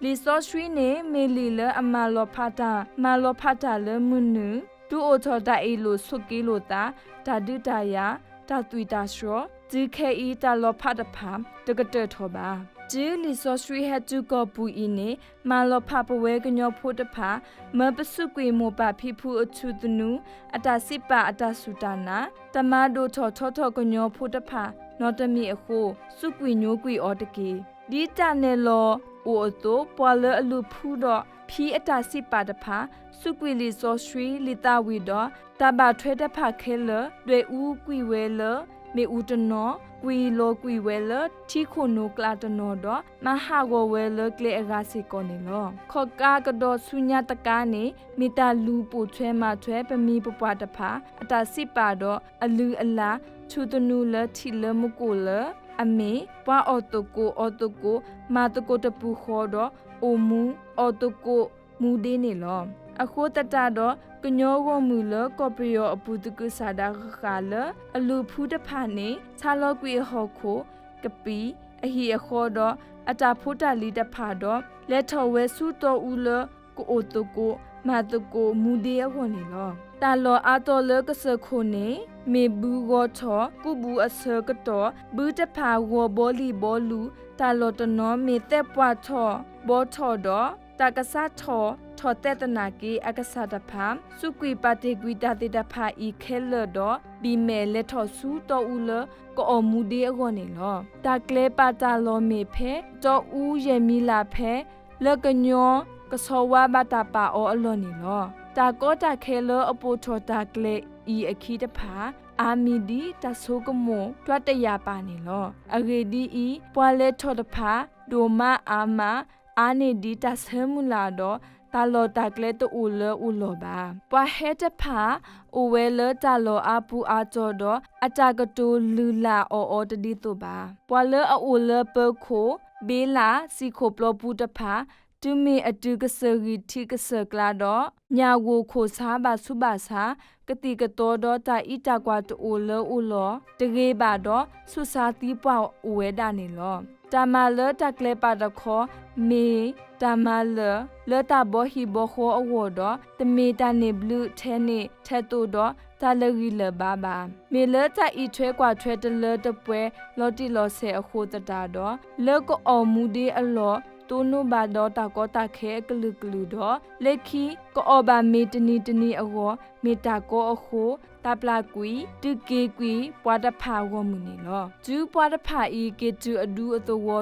လီၤ. လံာ်စီဆှံန့ၣ် မ့ၢ်လံာ်လၢအမၤလီၤဖးတၢ်, မၤလီၤဖးတၢ်လၢမုၢ်နုာ်, ဒုးအိၣ်ထီၣ်တၢ်အ့ၣ်လိာ်ဆိးက့လိာ်သး, တၢ်ဒုးတၢ်ယၤ, တၢ်သွံၣ်တၢ်ဆှီ, တုၤခဲအံၤတၢ်လီၤဖးတဖၣ် တကတၢၢ်ထီၣ်ဘၣ်. တုၤလံာ်စီဆှံဟဲတုၤကီၢ်ပူၤအံၤန့ၣ် မၤလီၤဖးပဝဲကညီဖိတဖၣ်, မၢပစူးကွံာ်မိၢ်ပၢ်ဖံဖုအထူသနူ, အတၢ်စံးပာ်အတၢ်စူၢ်တၢ်နာ်, တမၤဒိၣ်ထီၣ်ထီထီၣ်ကညီဖိတဖၣ် နီတမံၤအဃိ, စူးကွံာ်ညိကွံာ်အီၤတက့ၢ်. ဒ်တၢ်နဲၣ်လီၤအိၣ်အသိး, ပှၤလၢအလူၤဖုဒီးဖံးအတၢ်စံးပာ်တဖၣ် စူးကွံာ်လံာ်စီဆှံလံာ်သးဝံၣ်ဒီး တၢ်ဘၣ်ထွဲတဖၣ်ခဲလၢာ် ဒွဲၣ်အူကွံာ်ဝဲလၢ မ့ၣ်အူတနီၤ ကွံာ်လီၤကွံာ်ဝဲလၢထံခိၣ်နိကျးတနီၤဒီး မၤဟးဂီၤဝဲလၢကျဲအဂၤစ့ၢ်ကီးန့ၣ်လီၤ. ခီၣ်ကါကဒီးဆူညါတကါန့ၣ် မ့ၢ်တၢ်လူၤပိာ်ထွဲမၤထွဲပမှံၤပပှၢ်တဖၣ် အတၢ်စံးပာ်ဒီး အလုၢ်အလၢ် ထူသနူလၢထံးလၢမူကိၣ်လၢ အမ့ၢ် ပှၤအီၣ်သကိးအီသကိး မၤသကိးတပူၤဃီဒီး အိၣ်မူအီၣ်သကိးမူဒ့န့ၣ်လီၤ. အဃိသတးဒီး ကညီဂီၢ်မုၢ်လၢကီၢ်ပယီၤအပူၤသကုၤဆးဒးဃၣ်ဃၣ်လၢ အလုၢ်ဖုတဖၣ်န့ၣ် ဆါလီၤကွံာ်အဟီၣ်ခိၣ် ကပံာ် အဟံၣ်အဃီဒီး အတၢ်ဖိတၢ်လံၤတဖၣ်ဒီး လဲၤထီၣ်ဝဲဆူတီအူလၢ ကအိၣ်သကိး မၤသကိးမူဒ့အဂီၢ်န့ၣ်လီၤ. တၢ်လီၢ်အါတီၤလၢကစၢၢ်ခိၣ်န့ၣ် မ့ၢ်ဘုဂီၤထီၣ် ကူးဘူးအဆၢကတီၢ် ဘုတဖၣ်ဂီၤဘီလံၣ်ဘီလူၤ တၢ်လီၢ်တနီၤမ့ၢ်သဲးပှၢ်ထီၣ်ဘီထီၣ်ဒီး တၢ်ကဆါထီၣ်ထီၣ်သဲးသနာ်က့ အကစၢ်တဖၣ် စူးကွံာ်ပာ်တ့ၢ်ကွံာ်တၢ်သ့ၣ်တဖၣ်အံၤခဲလၢာ်ဒီး ဘံၣ်မဲာ်လဲၤထီၣ်ဆူတီအူလၢ ကအီၣ်မူဒ့အဂီၢ်န့ၣ်လီၤ. တၢ်ကျဲၤပာ်တၢ်လီၢ်မ့ၢ်ဖဲ တီအူယဲၢ်မံၤလးဖဲ လၢကညီကဆီဝါဘၣ်တၢ်ပာ်အီၤအလီၢ်န့ၣ်လီၤ. တၢ်ကီတၢ်ခဲလၢအပိာ်ထီၣ်တၢ်ကျဲၤအံၤအခံတဖၣ် အါမံၤဒ်တၢ်ဆိကမိၣ် တွၢ်တယာ်ပာ်န့ၣ်လီၤ. အဂ့ၢ်ဒ်အံၤ, ပှၤလဲၤထီၣ်တဖၣ် ဒိၣ်မးအါမး အါန့ၢ်ဒ်တၢ်ဆၢမုၢ်လၢ်ဒီး တၢ်လီၢ်တၢ်ကျဲတအိၣ်လၢအိၣ်လီၢ်ဘၣ်. ပှၤဟဲတဖၣ် အိၣ်ဝဲလၢတၢ်လီၢ်အါပူၤအါတီၤဒီး အတၢ်ကတိၤလုၢ်လၢ်အီၣ်အီၤတဒ်သိးဘၣ်. ပှၤလၢအအိၣ်လၢပၢၤခိၣ် ဘ့လၣ် စံၣ်ခိၣ်ပျီပူၤတဖၣ် တုၤမ့ၢ်အတုၤကစၢၢ်ဂံၢ်ထံးကစၢၢ်ကျါဒီး ညၣ်ဂိၢ်ခိၣ်ဆါဘၣ်ဆူးဘၣ်ဆါ ကသံၣ်ကသီဒီးတၢ်အံးတၢ်ကွၢ်တအိၣ်လၢအိၣ်လီၢ် တဂ့ၤဘၣ်ဒီး ဆူးဆါသံပှၢ်အိၣ်ဝဲဒၣ်န့ၣ်လီၤ. တၢ်မၤလၢတၢ်ကျဲၤပာ်တခီ မ့ၢ်တၢ်မၤလၢာ် လၢတၢ်ဘီဟံၣ်ဘီဃီအဂီၢ်ဒီး တမ့ၢ်တၢ်န့ၢ်ဘျုးထဲန့ၣ်ထဲသိးဒီး တၢ်လၢာ်ဂံၢ်လၢာ်ဘါဘၣ်. မ့ၢ်လၢတၢ်အံးထွဲကွၢ်ထွဲတလၢတပှဲၤ လီၤတံၢ်လီၤဆဲးအဃိသတးဒီး လၢကအီၣ်မူဒ့အလီၢ် တိၢ်နီၣ်ဘၣ်ဒီးတၢ်ကီတၢ်ခဲအကလုာ်ကလုာ်ဒီး လၢခံ ကအီၣ်ဘၣ်မ့ၤတနံၤတနံၤအဂီၢ် မ့ၢ်တၢ်ကီအဃိ တၢ်ပျၢ်ကွံာ် ဒုးက့ၤကွံာ်ပှၤတဖၣ်ဂီၢ်မုၢ်န့ၣ်လီၤ. တုၤပှၤတဖၣ်အံၤ က့ၤတုၤအဒူအသဝီ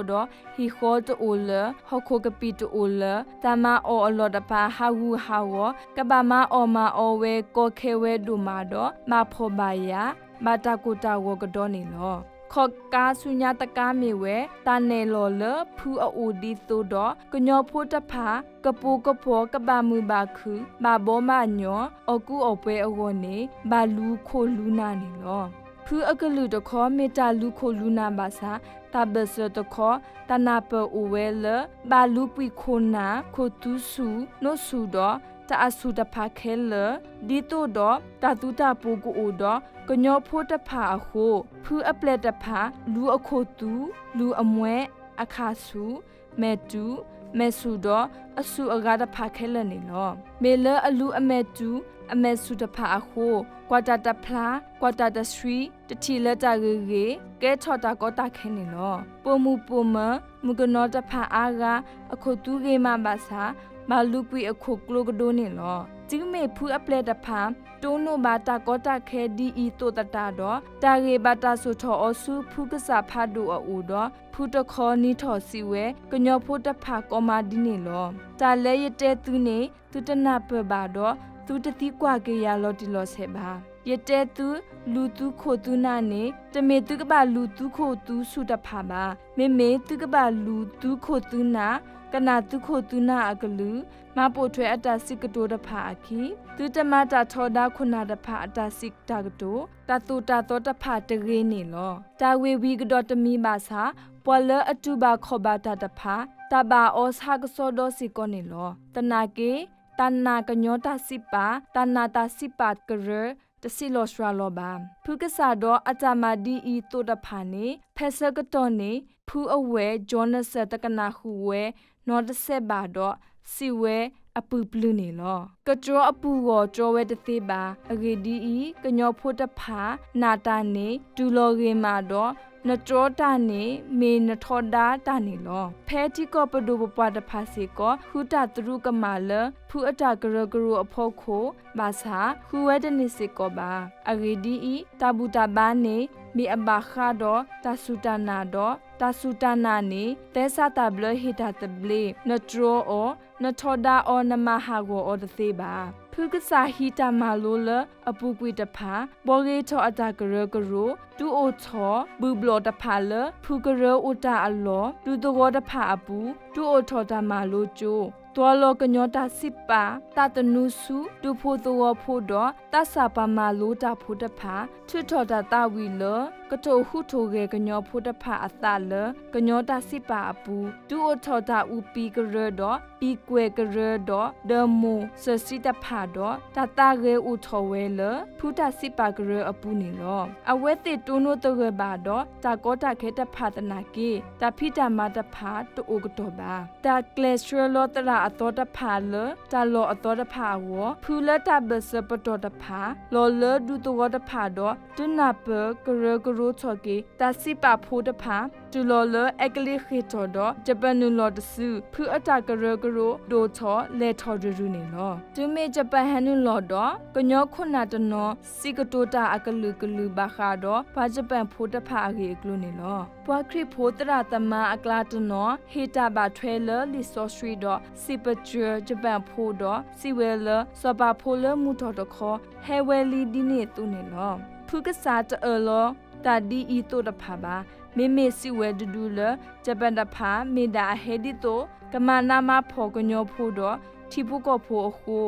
ဒီး ဟံၣ်ဃီတအိၣ်လၢၤ ဟီၣ်ခိၣ်ကပံာ်တအိၣ်လၢၤ တၢ်မၤအီၣ်အလီၢ်တဖၣ် ဟးဂူာ်ဟးဂီၤ ကဘၣ်မၤအီၣ်မၤအီဝဲ ကီခဲဝဲဒိၣ်မးဒီး ဘၣ်ဖှီၣ်ဘၣ်ယာ် ဘၣ်တၢ်ကိၢ်တၢ်ဂီၤကဒီးန့ၣ်လီၤ. ခီၣ်ကါဆူညါတကါမ့ၢ်ဝဲ တၢ်နဲၣ်လီၤလၢဖုအအိၣ်ဒ်သိးဒီး ကညီဖိတဖၣ် ကပိာ်ကပီၤ ကဘၣ်မုာ်ဘၣ်ခုၣ် ဘၣ်ဘီဘၣ်ညီ အီၣ်ကူအီၣ်ပှဲၤအဂီၢ်န့ၣ် ဘၣ်လူၤခိၣ်လူၤနၢ်န့ၣ်လီၤ. ဖုအကလုာ်တခီ မ့ၢ်တၢ်လူၤခိၣ်လူၤနၢ်ဘၣ်ဆၣ် တၢ်ဘၢၣ်စၢၤတခီ တၢ်နၢ်ပၢၢ်အိၣ်ဝဲလၢ ဘၣ်လူၤကွံာ်ခိၣ်နၢ် ခိၣ်သူဆူၣ် နိဆူၣ်ဒီး တၢ်အဆူၣ်တဖၣ်ခဲလၢာ် ဒ်သိးဒီး တၢ်သူတၢ်ပိၤကအိၣ်ဒီး ကညီဖိတဖၣ်အဃိ ဖုအပျဲၢ်တဖၣ် လူၤအခိၣ်သူ လူၤအမှဲ အခၣ်ဆူၣ် မဲာ်တူၤ မဲာ်ဆူၣ်ဒီး အဆူၣ်အဂၤတဖၣ်ခဲလၢာ်န့ၣ်လီၤ. မ့ၢ်လၢအလူၤအမဲာ်တူၤ အမဲာ်ဆူၣ်တဖၣ်အဃိ ကွၢ်တၢ်တဖျါ ကွၢ်တၢ်တဆှံ တထံၣ်လၢတၢ်ဂ့ၤဂ့ၤ ကဲထီၣ်တၢ်ကီတၢ်ခဲန့ၣ်လီၤ. ပိာ်မုၣ်ပိာ်မၢၤ မုၣ်ကနီၤတဖၣ်အါဂၤ အခိၣ်သူဂ့ၤမးဘၣ်ဆၣ် ဘၣ်လူၤကွံာ်အခိၣ်ကျိကဒိန့ၣ်လီၤ. တုၤမ့ၢ်ဖုအပျဲၢ်တဖၣ် တိၢ်နီၣ်ဘၣ်တၢ်ကီတၢ်ခဲဒ်အံၤသိးသတးဒီး တၢ်ဂ့ၢ်ဘၣ်တၢ်စိာ်ထီၣ်အီၤဆူဖုကစၢ်ဖးဒိၣ်အအိၣ်ဒီး ဖုတခီနံၤထီၣ်စံးဝဲ ကညီဖိတဖၣ်ကိးမးဒ်န့ၣ်လီၤ. တၢ်လၢယတဲသုန့ၣ် သုတနၢ်ပၢၢ်ဘၣ်ဒီး သုတသံကွၢ်က့ၤယၤလီၤတံၢ်လီၤဆဲးဘၣ်. ယတဲသု လူၤသုခိၣ်သုနၢ်န့ၣ် တမ့ၢ်သုကဘၣ်လူၤသုခိၣ်သုဆူၣ်တဖၣ်ဘၣ်. မ့မ့ၢ်သုကဘၣ်လူၤသုခိၣ်သုနၢ်, ကနၣ်သုခိၣ်သုနၢ်အကလုၢ်, မၤပိာ်ထွဲအတၢ်စံးကတိၤတဖၣ်အခံ, သုတမၤတၢ်ထီဒါခိၣ်နၢ်တဖၣ်အတၢ်စံးတၢ်ကတိၤ, တၢ်သိၣ်တၢ်သီတဖၣ်တဂ့ၤန့ၣ်လီၤ. တၢ်ဂ့ၢ်ဝံၤကဒီးတမံၤဘၣ်ဆၣ် ပှၤလၢအတူၢ်ဘၣ်ခီၣ်ဘၣ်တၢ်တဖၣ် တၢ်ဘၣ်အီၤဆါကစီဒီစ့ၢ်ကီးန့ၣ်လီၤ. သနာ်က့ တၢ်နာ်ကညီတၢ်စံးပာ်, တၢ်နာ်တၢ်စံးပာ်ကရၢ တဆံးလီၤစှၤလီၤဘၣ်. ဖုကစၢ်ဒီးအတၢ်မၤဒ်အံၤသိးတဖၣ်န့ၣ် ဖဲဆၢကတီၢ်န့ၣ် ဖုအဝဲၢ် Johnson တကနၣ်ဃုာ်ဝဲနီတစဲးဘၣ်ဒီး စံးဝဲအပူၤပျုၤန့ၣ်လီၤ. ကတြီအပူၤဂီၢ်တြီဝဲတသ့ဘၣ်. အဂ့ၢ်ဒ်အံၤ, ကညီဖိတဖၣ် နာ်တၢ်န့ၣ် တူၢ်လီၤဂ့ၤမးဒီး နတြီတၢ်န့ၣ် မ့ၢ်နထီဒါတၢ်န့ၣ်လီၤ. ဖဲထံကီၢ်ပဒိၣ်ပပှၢ်တဖၣ်စ့ၢ်ကီး ဃုတၢ်သရူးကမၣ်လၢ ဖုအတၢ်ကရၢကရိအဖီခိၣ်ဘၣ်ဆၣ် ဃုဝဲတန့ၢ်စ့ၢ်ကီးဘၣ်. အဂ့ၢ်ဒ်အံၤ, တၢ်ဘူၣ်တၢ်ဘါန့ၣ် မ့ၢ်အဘၣ်ဃးဒီးတၢ်စူၢ်တၢ်နာ်ဒီး တၢ်စူၢ်တၢ်နာ်န့ၣ် သဲစးတၢ်ဘျၢဟ့ၣ်တၢ်သဘျ့, နတြီအီၤ, နထီဒါအီၤ နမၤဟးဂီၤအီၤတသ့ဘၣ်. ဖု ဖုကစၢ်ဟံးတၢ်မၤလိလၢအပူၤကွံာ်တဖၣ်, ဘှီဂ့ၤထီၣ်အတၢ်ကရၢကရိ, ဒုးအိၣ်ထီၣ်ဘုၣ်ဘျီၣ်တဖၣ်လၢ ဖုကရၢအိၣ်တၢ်အလီၢ်, ဒူသဝီတဖၣ်အပူၤ ဒုးအိၣ်ထီၣ်တၢ်မၤလိကၠိ, သွၤလီၤကညီတၢ်စံးပာ်, သးသနူဆူ ဒူဖိသဝီဖိဒီး သးစၢ်ပှၤမၤလိတၢ်ဖိတဖၣ်, ထုးထီၣ်တၢ်သးဝံၣ်လၢ ကထိၣ်ဟူးထိၣ်ဂဲၤကညီဖိတဖၣ်အသးလၢ ကညီတၢ်စံးပာ်အပူၤ, ဒုးအိၣ်ထီၣ်တၢ်အူပံၤကရၢဒီး ပံၤကွဲၤကရၢဒီး ဒီးမိၢ်စၢၤစံတဖၣ်ဒီး တၢ်သးဂဲၤအိၣ်ထီၣ်ဝဲလၢ ဖုတၢ်စံးပာ်ကရၢအပူၤန့ၣ်လီၤ. အဝဲသ့ၣ်တိၢ်နီၣ်သဂၢၢ်ဘၣ်ဒီး တၢ်ကီတၢ်ခဲတဖၣ်သနာ်က့ တၢ်ဖံးတၢ်မၤတဖၣ်တအိၣ်ကတီၢ်ဘၣ်. တၢ်ကျဲၤဆှၢလီၤသရၣ်အသီတဖၣ်လၢ တၢ်လီၢ်အသီတဖၣ်အဂီၢ်, ဖုလၢတၢ်ဘၢၣ်စၢၤပတီၢ်တဖၣ် လီၤလၢဒူသဝီတဖၣ်ဒီး ဒုးနၢ်ပၢၢ်ကရၢကရိထီၣ်က့ၤ တၢ်စံးပာ်ဖိတဖၣ် တုၤလီၤလၢအဲကလံးဃ့ၢ်ထီၣ်ဒီး ယပၢၣ်နုာ်လီၤတစု ဖုအတၢ်ကရၢကရိဒိၣ်ထီၣ်လဲၤထီၣ်ရုၢ်ရုၢ်န့ၣ်လီၤ. တုၤမ့ၢ်ယပၢၣ်ဟဲနုာ်လီၤဒီး ကညီခိၣ်နၢ်တနီၤ စံးကတိၤတၢ်အကလုာ်ကလုာ်ဘၣ်ဃးဒီး ပှၤယပၢၣ်ဖိတဖၣ်အဂ့ၢ်အကျိၤန့ၣ်လီၤ. ပှၤခရံာ်ဖိသရၣ်သမါအကျါတနီၤ ဟ့ၣ်တၢ်ဘၣ်ထွဲလၢလံာ်စီဆှံဒီး စံးပတြၢၤယပၢၣ်ဖိဒီး စံးဝဲလၢ စီၤပၤဖိလၢမုၢ်ထီၣ်တခီ ဟဲဝဲလံဒ်န့ၣ်အသိးန့ၣ်လီၤ. ဖုကစၢ်တအၢၣ်လီၤတၢ်ဒ်အံၤသိးတဖၣ်ဘၣ်. မ့မ့ၢ်စံးဝဲတဒုလၢ ယပၢၣ်တဖၣ် မ့ၢ်ဒၣ်အဟဲဒ်သိး ကမၤနးမၤဖှီၣ်ကညီဖိဒီး ထံဖိကီၢ်ဖိအဃိ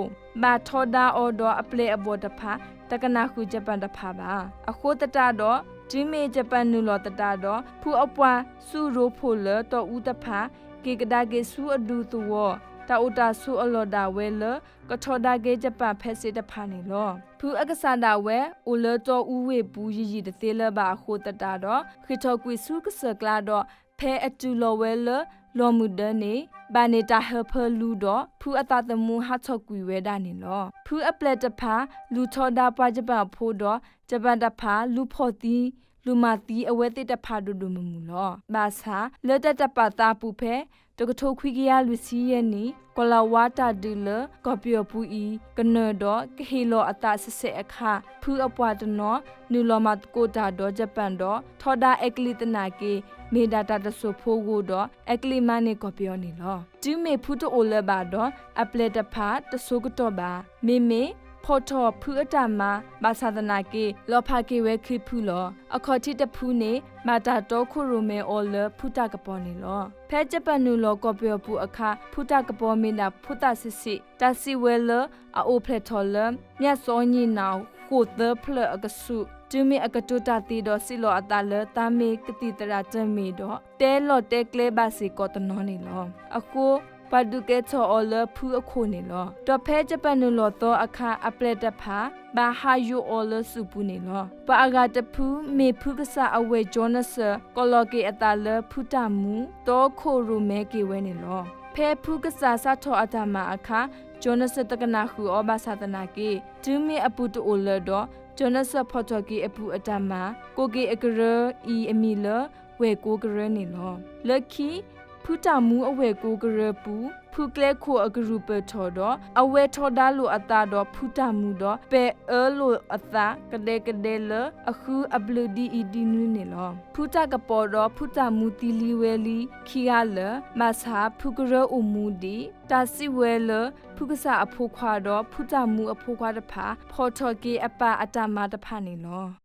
ဘၣ်ထီဒါအီၤဒီးအပျဲၢ်အဘီၣ်တဖၣ် တကနၣ်ဃုာ်ယပၢၣ်တဖၣ်ဘၣ်. အဃိသတးဒီး တုၤမ့ၢ်ယပၢၣ်နုာ်လီၤသတးဒီး ဖုအပှၤဆူၣ်ရိဖှိၣ်လၢတီအူတဖၣ် က့ၤကဒါက့ၤဆူအဒူသဝီ, တၢ်အိၣ်တၢ်ဆိးအလီၢ်ဒၣ်ဝဲလၢ ကထီဒါက့ၤယပၢၣ်ဖဲစ့းတဖၣ်န့ၣ်လီၤ. ဖုအကစၢ်ဒၣ်ဝဲ အိၣ်လၢတီအူဝ့ၢ်ပူၤယံာ်ယံာ်တသ့လၢၤဘၣ်အဃိသတးဒီး ဃ့ၢ်ထီၣ်ကွံာ်ဆူကစၢၢ်ကျါဒီး ဖဲအတုၤလီၤဝဲလၢလီၢ်မုၢ်ဒၢန့ၣ် ဘၣ်န့ၢ်တၢ်ဟၢဖၢလူဒီး ဖုအသးသမူဟးထီၣ်ကွံာ်ဝဲဒၣ်န့ၣ်လီၤ. ဖုအပျဲၢ်တဖၣ် လူၤထီဒါပှၤယပၢၣ်အဖိဒီး ယပၢၣ်တဖၣ် လူၤဖီၣ်သံ လူၤမၤသံအဝဲသ့ၣ်တဖၣ်ဒိၣ်ဒိၣ်မုၢ်မုၢ်လီၤ. ဘၣ်ဆၣ် လၢတၢ်တပာ်သးအပူၤဖဲ တကထိခွံကယၤလွံၢ်ဆံယဲၢ်နံၣ် ကီၢ်လၤဝါတၢ်ဒုးလၢကီၢ်ပယီၤပူၤအံၤ ကနၢၤဒီးကဟ့ၣ်လီၤအသးဆဲးဆဲးအခါ ဖုအပှၤတနီၤ နုာ်လီၤမၤသကိးတၢ်ဒီးယပၢၣ်ဒီး ထီဒါအဲကလံးသနာ်က့ မ့ၢ်ဒၣ်တၢ်တစိၢ်ဖိအဃိဒီး အဲကလံးမၤန့ၢ်ကီၢ်ပယီၤန့ၣ်လီၤ. တုၤမ့ၢ်ဖုတအိၣ်လၢၤဘၣ်ဒီး အပျဲၢ်တဖၣ်တစိၤကတီၢ်ဘၣ်. မ့မ့ၢ်ဖီၣ်ထီၣ်ဖုအတၢ်မၤ ဘၣ်ဆၣ်သနာ်က့ လီၤဖးက့ၤဝဲခံဖုလီၤ. အခီၣ်ထံးတဖုန့ၣ် ဘၣ်တၢ်တီခိၣ်ရိၣ်မဲအီၤလၢဖုတၢ်ကပီၤန့ၣ်လီၤ. ဖဲယပၢၣ်နုာ်လီၤကီၢ်ပယီၤပူၤအခါ ဖုတၢ်ကပီၤမ့ၢ်ဒၣ်ဖိသၣ်ဆံးဆံး တၢ်စံးဝဲလၢ အအိၣ်ဖျဲၣ်ထီၣ်လၢ မျးစိညီနောင် ဃိၣ်သၢဖျၢၣ်အကဆူး တုၤမ့ၢ်အကတိၤတၢ်သ့ဒီးစံးလီၤအသးလၢ သးမ့ၢ်ကသံၣ်သရၣ်တမ့ၢ်ဒီး တဲလီၤတဲကျဲဘၣ်စ့ၢ်ကီးတနီၤန့ၣ်လီၤ. အဃိ ပှၤဒုးကဲထီၣ်အီၤလၢဖုအခိၣ်န့ၣ်လီၤ. ဒီးဖဲယပၢၣ်နုာ်လီၤသီအခါ အပျဲၢ်တဖၣ် ဘၣ်ဟးယိးအီၤလၢစုၣ်ပူၤန့ၣ်လီၤ. ပှၤအဂၤတဖု မ့ၢ်ဖုကစၢ်အဝဲၢ်ကၠီနစၢၣ် ကီးလီၤက့ၤအသးလၢဖုတၢ်မူ တီခိၣ်ရိၣ်မဲက့ၤဝဲန့ၣ်လီၤ. ဖဲဖုကစၢ်စးထီၣ်အတၢ်မၤအခါ ကၠီနစၢၣ်တကနၣ်ဃုာ်အီၤဘၣ်ဆၣ်သနာ်က့ တုၤမ့ၢ်အပုၢ်တအိၣ်လၢၤဒီး ကၠီနစၢၣ်ဖီၣ်ထီၣ်က့ၤအပုၢ်အတၢ်မၤ ကိးက့ၤအကရၢအံၤအမံၤလၢ ဝဲၢ်ကိကရၢန့ၣ်လီၤ. လၢခံ ဖုတၢ်မူအဝဲၢ်ကိကရၢပူၤ ဖုကျဲခိၣ်အကရူၢ်ပၢၢ်ထီၣ်ဒီး အဝဲထီဒါလိာ်အသးဒီးဖုတၢ်မူဒီး ပဲာ်အၢလိာ်အသးကဒဲကဒဲလၢ အဃုအဘျုးဒ်အံၤဒ်နုၤန့ၣ်လီၤ. ဖုတၢ်ကပီၤဒီးဖုတၢ်မူသံလံဝဲလံခံဂၤလၢာ် ဘၣ်ဆၣ်ဖုကရၢအိၣ်မူဒံး တၢ်စံးဝဲလၢ ဖုကစၢ်အဖိခွါဒီးဖုတၢ်မူအဖိခွါတဖၣ် ဖီၣ်ထီၣ်က့ၤအပၢ်အတၢ်မၤတဖၣ်န့ၣ်လီၤ.